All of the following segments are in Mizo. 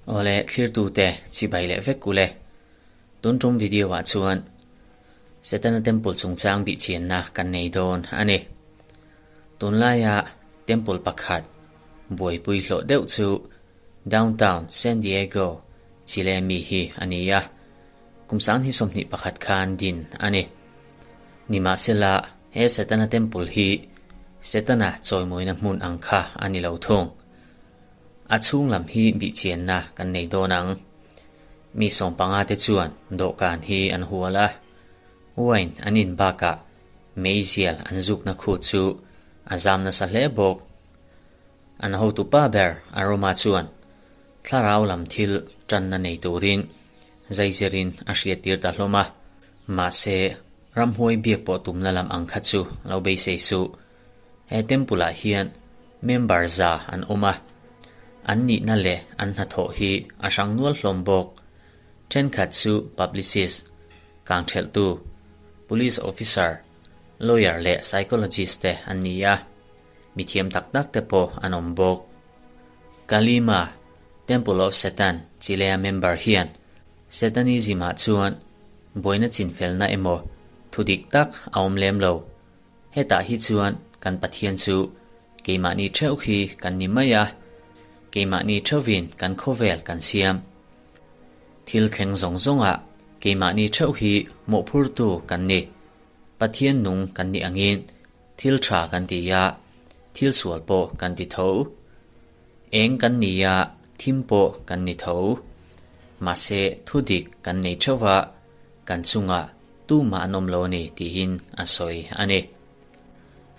Awle thlirtute chibai leh vek ule. Tun tum video ah chuan Setana Temple chungchang bihchianna kan nei dawn a ni. Tunlaia temple pakhat buaipui hlawh deuh chu Downtown San Diego, Chile mi hi a ni a. Kum sang hi 21 khan din a ni. Nimahsela, he Setana Temple hi Setana chawimawina hmun ang kha a ni lo thung. A chhung lam hi bihchianna kan nei dawn ang. Mi 15 te chuan dawhkan hi an hual a, wine an in bakah meizial an zukna khu chu a zam nasa hle bawk. An hotupa ber Aroma chuan thlarau lam thil tanna nei turin zaizirin a hriattir ta hlawm a, mahse ramhuai biak pawh tumna lam ang kha chu lo beisei suh. He temple ah hian member za an awm a, an nihna leh an hnathawh hi a hrang nual hlawm bawk. Thenkhat chu publicist, kangthelhtu, police officer, lawyer leh psychologist te an ni a, mithiam tak tak te pawh an awm bawk. Kalima, Temple of Satan, Chile-a member hian Satanism-ah chuan buaina chinfelna emaw thudik tak a awm lem lo. Hetah hi chuan kan Pathian chu keimahni theuh hi kan ni mai a, keimahni theuhin kan khawvel kan siam. Thil thleng zawng zawngah keimahni theuh hi mawhphurtu kan ni. Pathian nung kan nih angin thil tha kan ti a, thil sual pawh kan ti tho. Eng kan ni a, thim pawh kan ni tho. Mahse thudik kan nei theuh a, kan chungah tumah an awm lo a ni tiin a sawi a ni.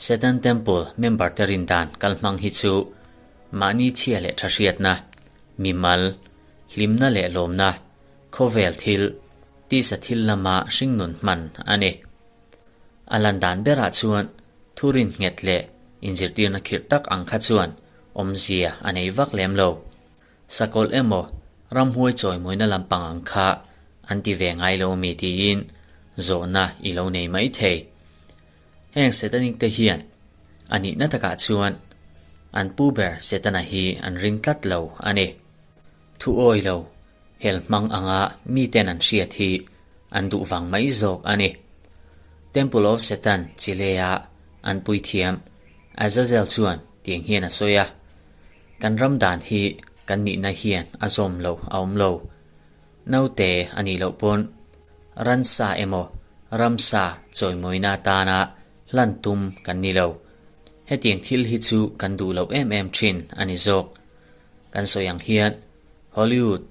Satan Temple member te rin dan kalhmang hi chu mahni chhia leh tha hriatna, mimal, hlimna leh lawmna, khawvel thil, tisa thil lama hringnun hman a ni. A lan dan berah chuan thurin nghet leh inzirtirna khirh tak ang kha chuan awmzia a nei vak lem lo. Sakawlh emaw ramhuai chawimawina lampang ang kha an ti ve ngai lo mi tiin zawhna i lo nei mai thei. Heng Satanic te hian a nihna takah chuan an pu ber Setana hi an ring tlat lo a ni. Thu awi lo, hel hmang anga miten an hriat hi an duh vang mai zawk a ni. Temple of Satan Chile-a an puithiam Azazel chuan tiang hian a sawi a, Kan ram dan hi kan nihna hian a zawm lo a awm lo. Naute a nih loh pawn ransa emaw ramsa chawimawina atana hlan tum kan ni lo. Hetiang thil hi chu kan duh loh em em thin a ni zawk. Kan sawi ang hian Hollywood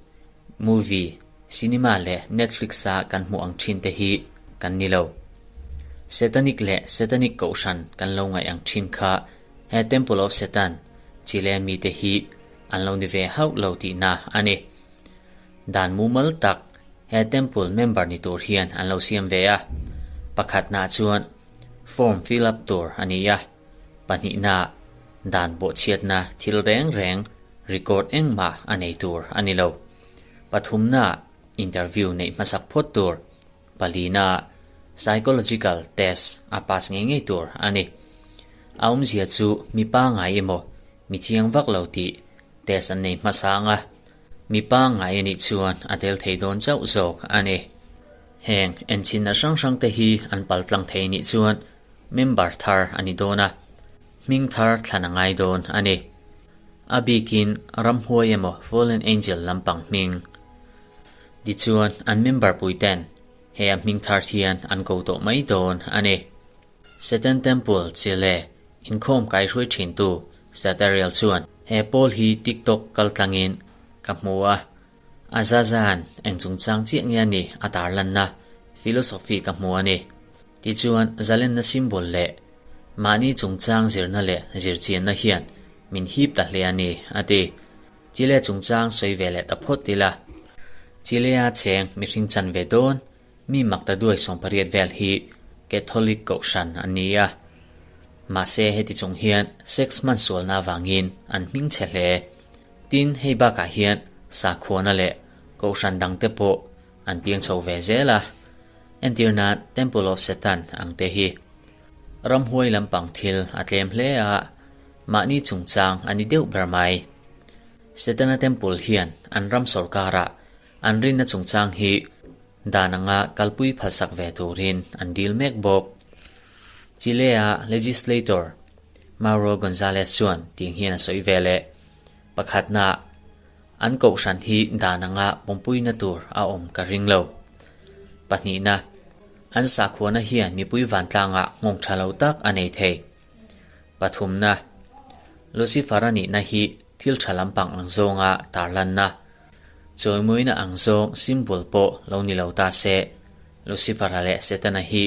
movie, cinema leh Netflix-a kan hmuh ang thin te hi kan ni lo. Satanic leh Satanic kohhran kan lo ngaih ang thin kha He Temple of Satan, Chile mite hi an lo ni ve hauh lo tihna a ni. Dan mumal tak he temple member ni tur hian an lo siam ve a. Pakhatna chuan form fill up tur a ni a, pahnihna dan bawhchhiatna thil reng reng record engmah a nei tur a ni lo. Pathumna interview neih hmasak phawt tur. Palina psychological test a pass ngei ngei tur a ni. A awmzia chu mi pangngai emaw mi chiang vak lo tih test an nei hmasa ang a, mi pangngai a nih chuan a tel thei dawn chauh zawk a ni. Heng enchhinna hrang hrang te hi an paltlang thei nih chuan member thar a ni dawn a, hming thar thlan a ngai dawn a ni. A bikin ramhuai emaw fallen angel lampang hming. Tichuan, an member puiten he a hming thar hian an ko tawh mai dawn a ni. Satan Temple, Chile, inkhawm kaihruai thintu Saterial chuan he pawl hi TikTok kaltlangin ka hmu a, a zazan eng chungchang chiah nge a nih a tarlanna philosophy ka hmu a ni. Tichuan, zalenna symbol leh mahni chungchang zirna leh zirchianna hian min hip ta hle a ni, a ti. Chile chungchang sawi ve leh ta phawt ila. Chile-a cheng mihring chan ve dawn mi mak ta duai 80 vel hi Catholic kohhran an ni a. Mahse heti chung hian sex hmansualna avangin an hming chhe hle. Tin, hei bakah hian sakhuana leh kohhran dangte pawh an piang chho ve zel a. Entirna Temple of Satan ang te hi. Ramhuai lampang thil a tlem hle a. mahni chungchang a ni deuh ber mai. Setana Temple hian an ram sorkara an rinna chungchang hi dan anga kalpui phalsak ve turin an dil mek bawk. Chile-a legislator Mauro Gonzalez chuan tih hian a sawi ve leh. Pakhatna, an kohhran hi dan anga pawmpuina tur a awm ka ring lo. Pahnihna, an sakhuana hian mipui vantlangah nghawng tha lo tak a nei thei. Pathumna, Lucifer-a nihna hi thil tha lampang ang zawnga tarlanna, chawimawina ang zawng symbol pawh lo ni lo ta se, Lucifer-a leh Setana hi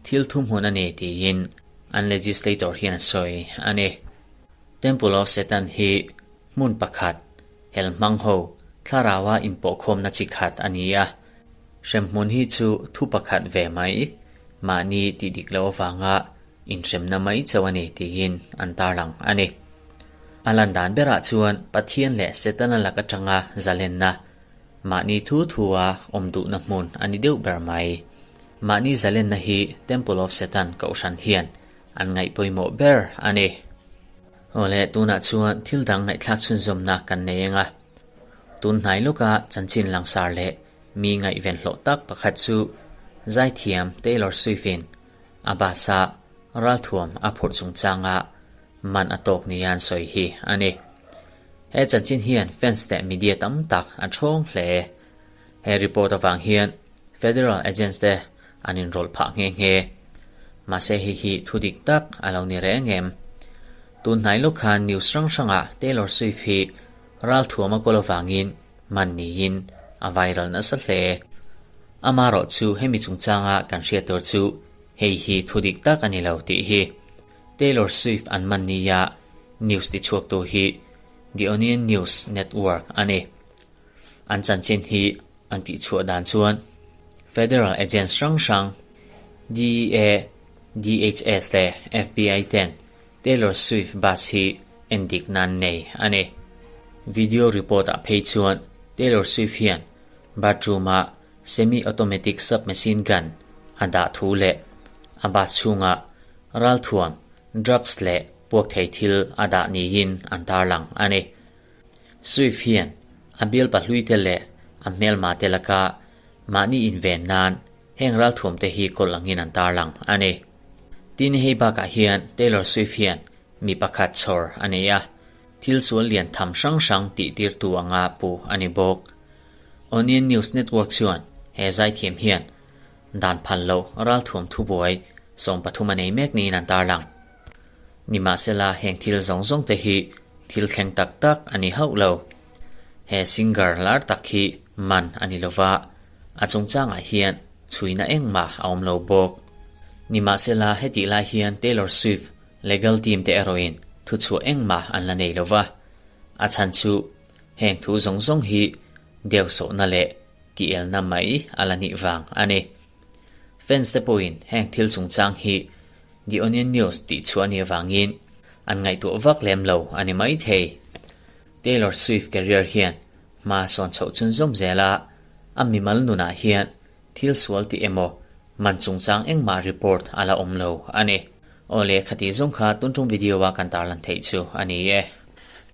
thil thuhmun a ni tiin an legislator hian a sawi a ni. Temple of Satan hi hmun pakhat, hel hmang ho, thlaraua inpawhkhawmna chi khat a ni a. Hremhmun hi chu thu pakhat ve mai, mahni tih dik loh avanga inhremna mai chauh a ni tiin an tarlang a ni. A lan dan berah chuan Pathian leh Setana lak atanga zalenna, mahni thu thua awm duhna hmun a ni deuh ber mai. Mahni zalenna hi Temple of Satan kohhran hian an ngaih pawimawh ber a ni. Awle, tunah chuan thil dang ngaihthlak chhunzawmna kan nei eng a. Tun hnai lawka chanchin langsar leh mi ngaihven hlawh tak pakhat chu zaithiam Taylor Swift-in a bus-a ralthuam a phurh chungchanga man a tawk nia an sawi hi a ni. He chanchin hian fans leh media tam tak a ṭhawng hle. He report avang hian federal agents te an inrawlh phah nghe nghe. Mahse hei hi thu dik tak a lo ni reng em? Tun hnai lawk khan news hrang hrangah Taylor Swift hi ralthuam a kawl avangin man niin a viral nasa hle. Amarawh chu hemi chungchanga kan hriat tur chu hei hi thu dik tak a ni lo tih hi. Taylor Swift an man nia news tichhuaktu hi The Onion News Network a ni. An chanchin hi an tihchhuah dan chuan Federal agents hrang hrang DEA, DHS leh FBI ten Taylor Swift bus hi endik nan nei a ni. Video report ah phei chuan Taylor Swift hian bathroom ah semi-automatic submachine gun a dah thu leh a bus chhungah ralthuam, drugs leh puak thei thil a dah niin an tarlang a ni. Swift hian a bialpa hluite leh a hmelmate laka mahni inven nan heng ralthuamte hi kawlh angin an tarlang a ni. Tin, hei bakah hian Taylor Swift hian mi pakhat chhawr a nei a, thil sual lian tham hrang hrang tihtirtu anga puh a ni bawk. Onion News Network chuan he zaithiam hian dan phal loh ralthuam thubuai 13 a nei mek niin an tarlang. Nimahsela heng thil zawng zawng te hi thil thleng tak tak a ni hauh lo. He singer lar tak hi man a ni lova, a chungchangah hian chhuina engmah a awm lo bawk. Nimahsela hetih lai hian Taylor Swift legal team te erawhin thuchhuah engmah an la nei lova, a chhan chu heng thu zawng zawng hi deusawhna leh tielna mai a la nih vang a ni. Fans te pawhin heng thil chungchang hi The Onion News tih chhuah a nih avangin an ngaihtuah vak lem lo a ni mai thei. Taylor Swift career hian hma sawn chhoh chhunzawm zel a, a mimal nunah hian thil sual tih emaw man chungchang engmah report a la awm lo a ni. Aw le, khati zawng kha tun tum video a kan tarlan theih chu a ni e.